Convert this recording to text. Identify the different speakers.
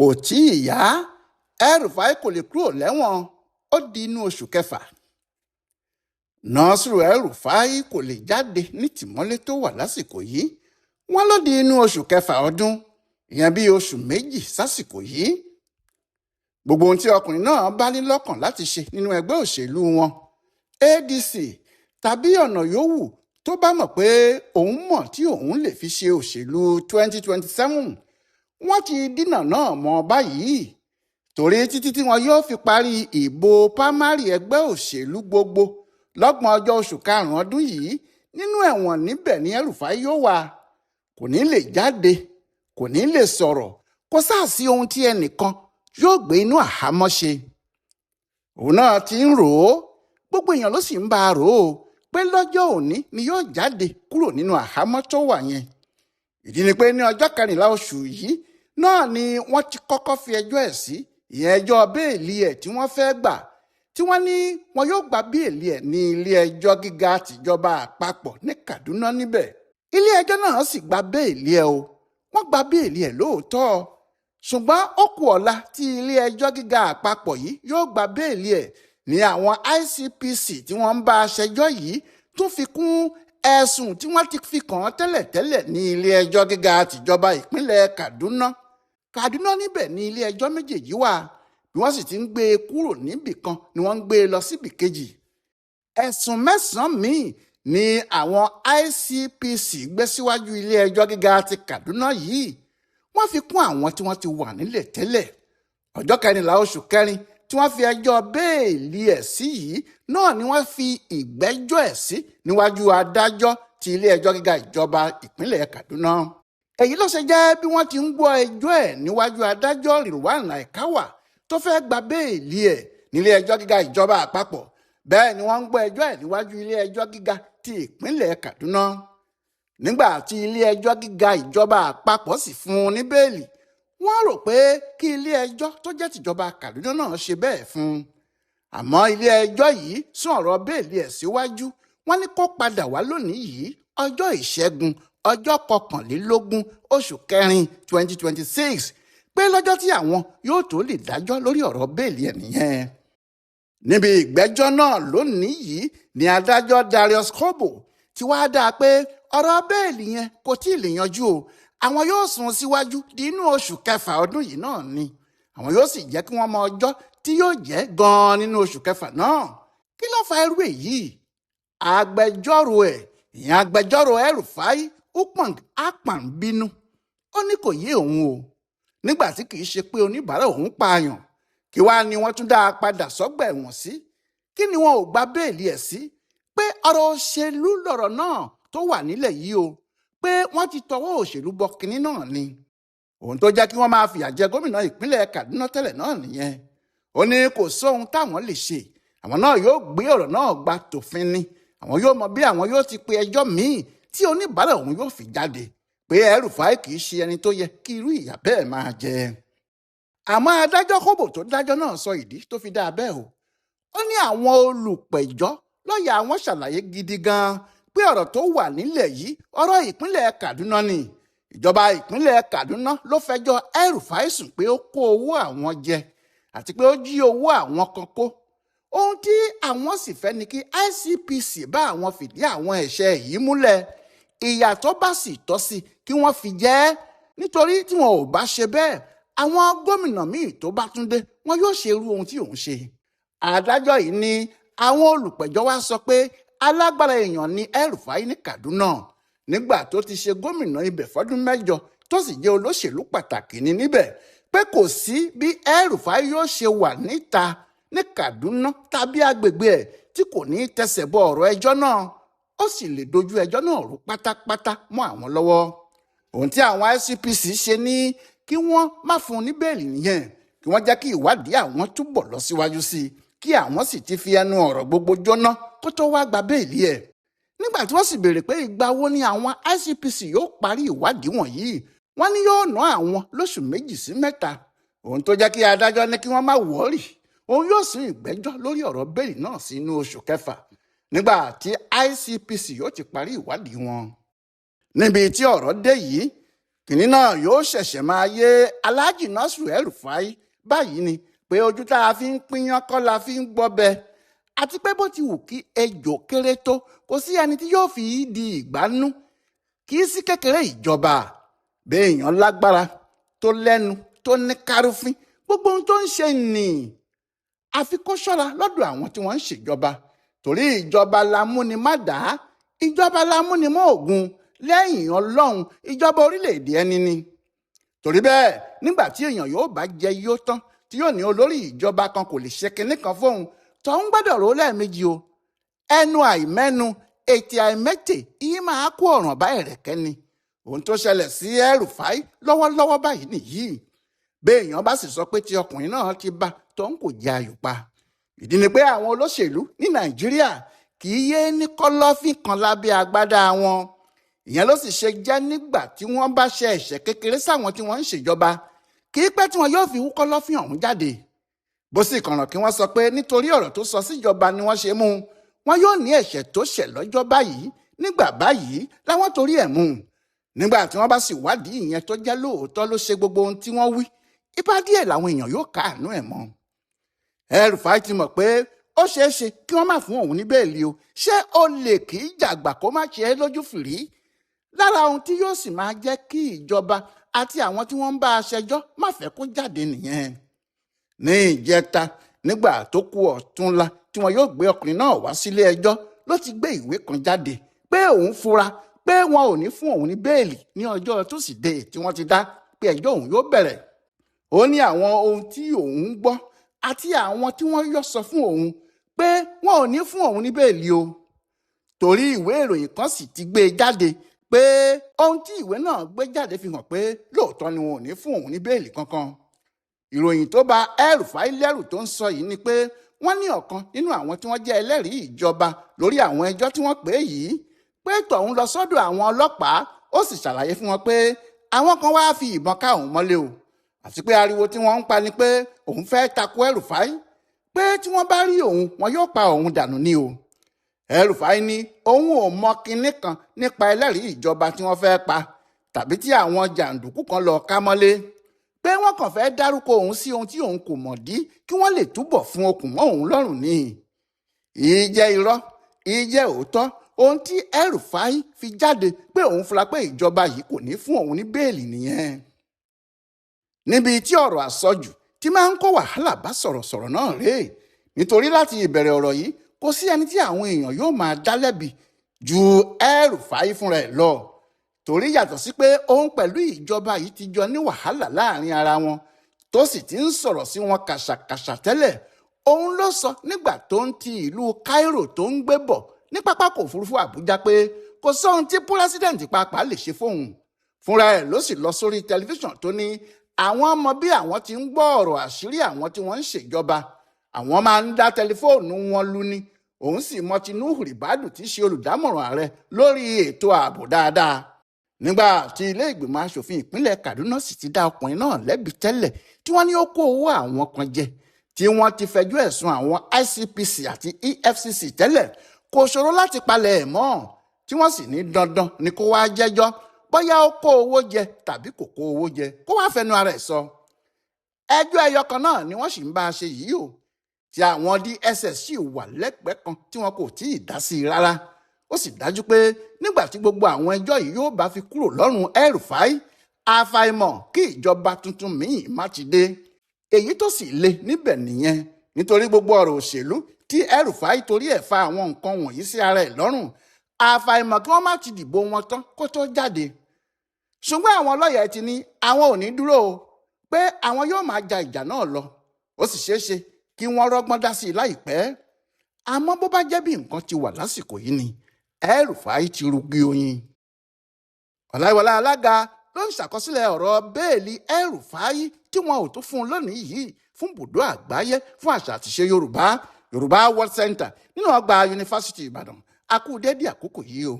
Speaker 1: Kò tí ì yá, El-Rufai kò lè kúrò lẹ́wọ̀n, ó di inú oṣù kẹfà. Nasiru El-Rufai kò lè jáde nítìmọ́lé tó wà lásìkò yìí. Wọ́n ló di inú oṣù kẹfà ọdún, ìyẹn bí oṣù 2 sásìkò yìí. Gbogbo ohun tí ọkùnrin náà bá ní lọ́kàn láti ṣe nínú ẹgbẹ́ òṣèlú wọn, ADC, tàbí ọ̀nà yòówù tó bá mọ̀ pé òun mọ̀ tí òun lè fi ṣe òṣèlú 2027, wọ́n ti dínà náà mọ́ báyìí. Torí títí tí wọn yóò fi parí ìbò pámárì ẹgbẹ́ òṣèlú gbogbo lọ́gbọ̀n ọjọ́ oṣù karùn-ún ọdún yìí, nínú ẹ̀wọ̀n níbẹ̀ ni El-Rufai yóò wà. Kò ní lè jáde, kò ní lè sọ̀rọ̀, kò sáà sí ohun tí ẹnìkan yóò gbé inú àhámọ́ ṣe. Òun náà ti ń rò ó, gbogbo èèyàn ló sì ń bá a rò ó pé lọ́jọ́ òní ni yóò jáde kúrò nínú àhámọ́ tó wà yẹn. Ìdí ni pé ní ọjọ́ 14 oṣù yìí náà ni wọ́n ti kọ́kọ́ fi ẹjọ́ ẹ̀ sí, ìyẹn ẹjọ́ béèlì ẹ̀ tí wọ́n fẹ́ gbà, tí wọ́n ní wọn yóò gba béèlì ẹ̀ ní ilé ẹjọ́ gíga tìjọba àpapọ̀ ní Kaduna níbẹ̀. Ilé ẹjọ́ náà sì gba béèlì ẹ̀ o, wọ́n gba béèlì ẹ̀ lóòótọ́, ṣùgbọ́n ó kù ọ̀la tí ilé ẹjọ́ gíga àpapọ̀ yìí yóò gba béèlì ẹ̀ ní àwọn ICPC tí wọ́n ń bá aṣẹjọ́ yìí tún fi kún ẹ̀sùn tí wọ́n ti fi kàn án tẹ́lẹ̀tẹ́lẹ̀ ní ilé ẹjọ́ gíga tìjọba ìpínlẹ̀ Kaduna. Kaduna níbẹ̀ ní ilé ẹjọ́ méjèèjì wà, bí wọ́n sì ti ń gbé e kúrò níbì kan ni wọ́n ń gbé e lọ síbì kejì. Ẹ̀sùn 9 míì ni àwọn ICPC gbé síwájú ilé ẹjọ́ gíga ti Kaduna yìí. Wọ́n fi kún àwọn tí wọ́n ti wà nílẹ̀ tẹ́lẹ̀. Ọjọ́ 14 oṣù kẹrin tí wọ́n fi ẹjọ́ béèlì ẹ̀ sí yìí náà ni wọ́n fi ìgbẹ́jọ́ ẹ̀ sí níwájú adájọ́ ti ilé ẹjọ́ gíga ìjọba ìpínlẹ̀ Kaduna. Èyí ló ṣe jẹ́ bí wọ́n ti ń gbọ́ ẹjọ́ ẹ̀ níwájú adájọ́ Rilwan Aikawa tó fẹ́ gba béèlì ẹ̀ nílé ẹjọ́ gíga ìjọba àpapọ̀. Bẹ́ẹ̀ ni wọ́n ń gbọ́ ẹjọ́ ẹ̀ níwájú ilé ẹjọ́ gíga ti ìpínlẹ̀ Kaduna. Nígbà tí ilé ẹjọ́ gíga ìjọba àpapọ̀ sì fún un ní béèlì, wọ́n rò pé kí ilé ẹjọ́ tó jẹ́ tìjọba Kaduna náà ṣe bẹ́ẹ̀ fún un. Àmọ́ ilé ẹjọ́ yìí sún ọ̀rọ̀ béèlì ẹ̀ síwájú. Wọ́n ní kó padà wá lónìí yìí, ọjọ́ ìṣẹ́gun, ọjọ́ 21 oṣù kẹrin 2026, pé lọ́jọ́ tí àwọn yóò tó lè dájọ́ lórí ọ̀rọ̀ béèlì ẹ̀ nìyẹn. Níbi ìgbẹ́jọ́ náà lónìí yìí ni adájọ́ Darius Kobo ti wá dáa pé ọ̀rọ̀ béèlì yẹn kò tí ì lè yanjú o. Àwọn yóò sún síwájú di inú oṣù kẹfà ọdún yìí náà ni. Àwọn yóò sì jẹ́ kí wọ́n mọ ọjọ́ tí yóò jẹ́ gan-an nínú oṣù kẹfà náà. Kí ló fa irú èyí? Agbẹjọ́rò ẹ̀, ìyẹn agbẹjọ́rò El-Rufai, Ukpong Akpan bínú. Ó ní kò yé òun o. Nígbà tí kì í ṣe pé oníbàárà òun pààyàn, kí wàá ni wọ́n tún dá a padà sọ́gbà ẹ̀wọ̀n sí? Kí ni wọn ò gba béèlì ẹ̀ sí? Pé ọ̀rọ̀ òṣèlú lọ̀rọ̀ náà tó wà nílẹ̀ yìí o, pé wọ́n ti tọwọ́ òṣèlú bọ kinní náà ni. Ohun tó jẹ́ kí wọ́n máa fìyà jẹ gómìnà ìpínlẹ̀ Kaduna tẹ́lẹ̀ náà nìyẹn. Ó ní kò sóhun táwọn lè ṣe. Àwọn náà yóò gbé ọ̀rọ̀ náà gba tòfin ni. Àwọn yóò mọ bí àwọn yóò ti pe ẹjọ́ míì tí oníbàárà òun yóò fi jáde pé El-Rufai kì í ṣe ẹni tó yẹ kí irú ìyà bẹ́ẹ̀ máa jẹ. Àmọ́ adájọ́ Kobo tó dájọ́ náà sọ ìdí tó fi dá a bẹ́ẹ̀ o. Ó ní àwọn olùpẹ̀jọ́ lọ́ọ̀yà àwọn ṣàlàyé gidi gan-an pé ọ̀rọ̀ tó wà nílẹ̀ yìí ọ̀rọ̀ ìpínlẹ̀ Kaduna ni. Ìjọba ìpínlẹ̀ Kaduna ló fẹjọ́ El-Rufai sùn pé ó kó owó àwọn jẹ àti pé ó jí owó àwọn kan kó. Ohun tí àwọn sì fẹ́ ni kí ICPC bá àwọn fìdí àwọn ẹ̀ṣẹ̀ yìí múlẹ̀. Ìyà tó bá sì tọ́ sí kí wọ́n fi jẹ ẹ́, nítorí tí wọn ò bá ṣe bẹ́ẹ̀, àwọn gómìnà míì tó bá tún dé wọn yóò ṣe irú ohun tí òun ṣe. Adájọ́ yìí ní àwọn olùpẹ̀jọ́ wá sọ pé alágbára èèyàn ni El-Rufai ní Kaduna nígbà tó ti ṣe gómìnà ibẹ̀ fọ́dún 8 tó sì jẹ́ olóṣèlú pàtàkì ní níbẹ̀, pé kò sí bí El-Rufai yóò ṣe wà níta ní Kaduna tàbí agbègbè ẹ̀ tí kò ní tẹsẹ̀ bọ ọ̀rọ̀ ẹjọ́ náà, ó sì lè dojú ẹjọ́ náà rú pátápátá mọ́ àwọn lọ́wọ́. Ohun tí àwọn ICPC ṣe ní kí wọ́n má fún un ní bẹ́ẹ̀lì nìyẹn, kí wọ́n jẹ́ kí ìwádìí àwọn túbọ̀ lọ síwájú sí i, kí àwọn sì ti fi ẹnu ọ̀rọ̀ gbogbo jóná kó tó wá gba béèlì ẹ̀. Nígbà tí wọ́n sì béèrè pé ìgbà wo ni àwọn ICPC yóò parí ìwádìí wọ̀nyí, wọ́n ní yóò ná àwọn lóṣù 2 sí 3. Ohun tó jẹ́ kí adájọ́ ní kí wọ́n má wọ́ọ̀rì, òun yóò sún ìgbẹ́jọ́ lórí ọ̀rọ̀ béèlì náà sí inú oṣù kẹfà nígbà tí ICPC yóò ti parí ìwádìí wọn. Níbi tí ọ̀rọ̀ dé yìí, Kìnní náà yóò ṣẹ̀ṣẹ̀ máa yé Alhaji Nasir El-Rufai báyìí ni pé ojú tá a fi ń pínyán kọ́ la fi ń gbọ́bẹ, àti pé bó ti wù kí ejò kéré tó, kò sí ẹni tí yóò fi í di ìgbánú. Kì í sí kékeré ìjọba. Béèyàn lágbára tó lẹ́nu tó ní kárúfín, gbogbo ohun tó ń ṣe nì àfi kó ṣọ́ra lọ́dọ̀ àwọn tí wọ́n ń ṣèjọba, torí ìjọba la múni má dá, ìjọba la múni mọ́ ògùn, lẹ́yìn Ọlọ́run ìjọba orílẹ̀-èdè ẹni ni. Torí bẹ́ẹ̀, nígbà tí èèyàn yóò bá jẹ yó tán, tí yóò ní olórí ìjọba kan kò lè ṣe kinní kan fóun, tó ń gbọ́dọ̀ rò lẹ́ẹ̀mejì o. Ẹnu àìmẹ́nu, ètè àìmẹ́tè yìí máa kó ọ̀ràn bá ẹ̀rẹ̀kẹ́ ni. Ohun tó ṣẹlẹ̀ sí El-Rufai lọ́wọ́lọ́wọ́ báyìí nìyí. Béèyàn bá sì sọ pé tí ọkùnrin náà ti bá, tó ń kò jẹ ayò pa. Ìdí ni pé àwọn olóṣèlú ní Nàìjíríà kì í yé ní kọ́lọ́fín kan lábẹ́ agbádá wọn. Ìyẹn ló sì ṣe jẹ́ nígbà tí wọ́n bá ṣe ẹ̀ṣẹ̀ kékeré sáwọn tí wọ́n ń ṣèjọba, kì í pẹ́ tí wọn yóò fi wú kọ́lọ́fín ọ̀hún jáde. Bó sì kànràn kí wọ́n sọ pé nítorí ọ̀rọ̀ tó sọ síjọba ni wọ́n ṣe mú un, wọn yóò ní ẹ̀ṣẹ̀ tó ṣẹ̀ lọ́jọ́ báyìí nígbà báyìí láwọn torí ẹ̀ mú un. Nígbà tí wọ́n bá sì wádìí ìyẹn tó jẹ́ lóòótọ́ ló ṣe gbogbo ohun tí wọ́n wí, ibà díẹ̀ làwọn èèyàn yóò káàánú ẹ̀ mọ́. El-Rufai ti mọ̀ pé ó ṣeé ṣe kí wọ́n má fún òun ní bẹ́ẹ̀lì o. Ṣé ó lè kì í jàgbà kó má ṣe é lójú fìrí? Lára ohun tí yóò sì máa jẹ́ kí ìjọba àti àwọn tí wọ́n ń bá a ṣẹjọ́ má fẹ́ kó jáde nìyẹn. Ní ìjẹta, nígbà tó kù ọ̀túnla tí wọn yóò gbé ọkùnrin náà wá sílé ẹjọ́, ló ti gbé ìwé kan jáde pé òun fura pé wọn ò ní fún òun ní bẹ́ẹ̀lì ní ọjọ́ Túsìdeè tí wọ́n ti dá pé ẹjọ́ òun yóò bẹ̀rẹ̀. Ó ní àwọn ohun tí òun ń gbọ́ àti àwọn tí wọ́n yọ sọ fún òun pé wọn ò ní fún òun ní bẹ́ẹ̀lì o. Torí ìwé ìròyìn kan sì ti gbé e jáde pé ohun tí ìwé náà gbé jáde fi hàn pé lóòótọ́ ni wọn ò ní fún òun ní bẹ́ẹ̀lì kankan. Ìròyìn tó bà El-Rufai lẹ́rù tó ń sọ yìí ni pé wọ́n ní ọ̀kan nínú àwọn tí wọ́n jẹ́ ẹlẹ́rìí ìjọba lórí àwọn ẹjọ́ tí wọ́n pè yìí pé tọ̀hún lọ sọ́dọ̀ àwọn ọlọ́pàá, ó sì ṣàlàyé fún wọn pé àwọn kan wáá fi ìbọn ká òun mọ́lé o, àti pé ariwo tí wọ́n ń pa ni pé òun fẹ́ takò El-Rufai, pé tí wọ́n bá rí òun wọn yóò pa òun dànù ni o. El-Rufai ní òun ò mọ kinní kan nípa ẹlẹ́rìí ìjọba tí wọ́n fẹ́ pa tàbí tí àwọn jàǹdùkú kan lọ ká mọ́lé, pé wọ́n kàn fẹ́ dárúkọ òun sí ohun tí òun kò mọ̀ dí kí wọ́n lè túbọ̀ fún okùn mọ́ òun lọ́rùn ni. Ìjẹ́ irọ́, ìjẹ́ òótọ́, ohun tí El-Rufai fi jáde pé òun fura pé ìjọba yìí kò ní fún òun ní bẹ́ẹ̀lì nìyẹn. Níbi tí ọ̀rọ̀ àsọjù tí máa ń kó wàhálà bá sọ̀rọ̀sọ̀rọ̀ náà rèé, nítorí láti ìbẹ̀rẹ̀ ọ̀rọ̀ yìí kò sí ẹni tí àwọn èèyàn yóò máa dá lẹ́bi ju El-Rufai fúnra ẹ̀ lọ. Torí yàtọ̀ sí pé òun pẹ̀lú ìjọba yìí ti jọ ní wàhálà láàrin ara wọn, tó sì ti ń sọ̀rọ̀ sí wọn kàṣàkàṣà tẹ́lẹ̀, òun ló sọ nígbà tó ń ti ìlú Cairo tó ń gbé bọ̀ ní pápákọ̀ òfurufú Àbújá pé kò sóhun tí pírẹ́sídẹ̀ǹtì pàápàá lè ṣe fóun. Fúnra ẹ̀ ló sì lọ sórí tẹlifíṣàn tó ní àwọn ọmọ bí àwọn ti ń gbọ́ ọ̀rọ̀ àṣírí àwọn tí wọ́n ń ṣèjọba, àwọn máa ń dá tẹlifóònù wọn lu ni, òun sì mọ Tinubu Ribadu tí í ṣe olùdámọ̀ràn ààrẹ lórí ètò ààbò dáadáa. Nígbà tí ilé ìgbìmọ̀ asòfin ìpínlẹ̀ Kaduna sì ti dá ọkùnrin náà lẹ́bi tẹ́lẹ̀ tí wọ́n ní ó kó owó àwọn kan jẹ, tí wọ́n ti fẹjọ́ ẹ̀sùn àwọn ICPC àti EFCC tẹ́lẹ̀, kò ṣòro láti palẹ̀ ẹ̀ mọ́, tí wọ́n sì ní dandan ni kó wá jẹ́jọ́ bóyá ó kó owó jẹ tàbí kò kó owó jẹ, kó wá fẹnu ara ẹ̀ sọ. Ẹjọ́ ẹyọ kan náà ni wọ́n sì ń bá a ṣe yìí o, tí àwọn DSS sì wà lẹ́gbẹ̀ẹ́ kan tí wọn kò tí ì dá sí i rárá. Ó sì dájú pé nígbà tí gbogbo àwọn ẹjọ́ yìí yóò bá fi kúrò lọ́rùn El-Rufai, àfàìmọ̀ kí ìjọba tuntun míì má ti dé. Èyí tó sì le níbẹ̀ nìyẹn, nítorí gbogbo ọ̀rọ̀ òṣèlú tí El-Rufai torí ẹ̀ fa àwọn nǹkan wọ̀nyí sí ara ẹ̀ lọ́rùn, àfàìmọ̀ kí wọ́n má ti dìbò wọn tán kó tó jáde. Ṣùgbọ́n àwọn ọlọ́yẹ̀ ti ní àwọn ò ní dúró o, pé àwọn yóò máa ja ìjà náà lọ. Ó sì ṣeé ṣe kí wọ́n rọ́gbọ́n dá sí i láìpẹ́. Àmọ́ bó bá jẹ́ bí nǹkan ti wà lásìkò yìí ni, El-Rufai ti rugi oyin. Ọláìwọlá Alága ló ń ṣàkọsílẹ̀ ọ̀rọ̀ bẹ́ẹ̀lì El-Rufai tí wọn ò tún fún un lónìí yìí fún bùdó àgbáyé fún àṣà àtiṣe Yorùbá, Yorùbá World Center nínú ọgbà Yunifásítì Ìbàdàn. A kú dédé àkókò yìí o.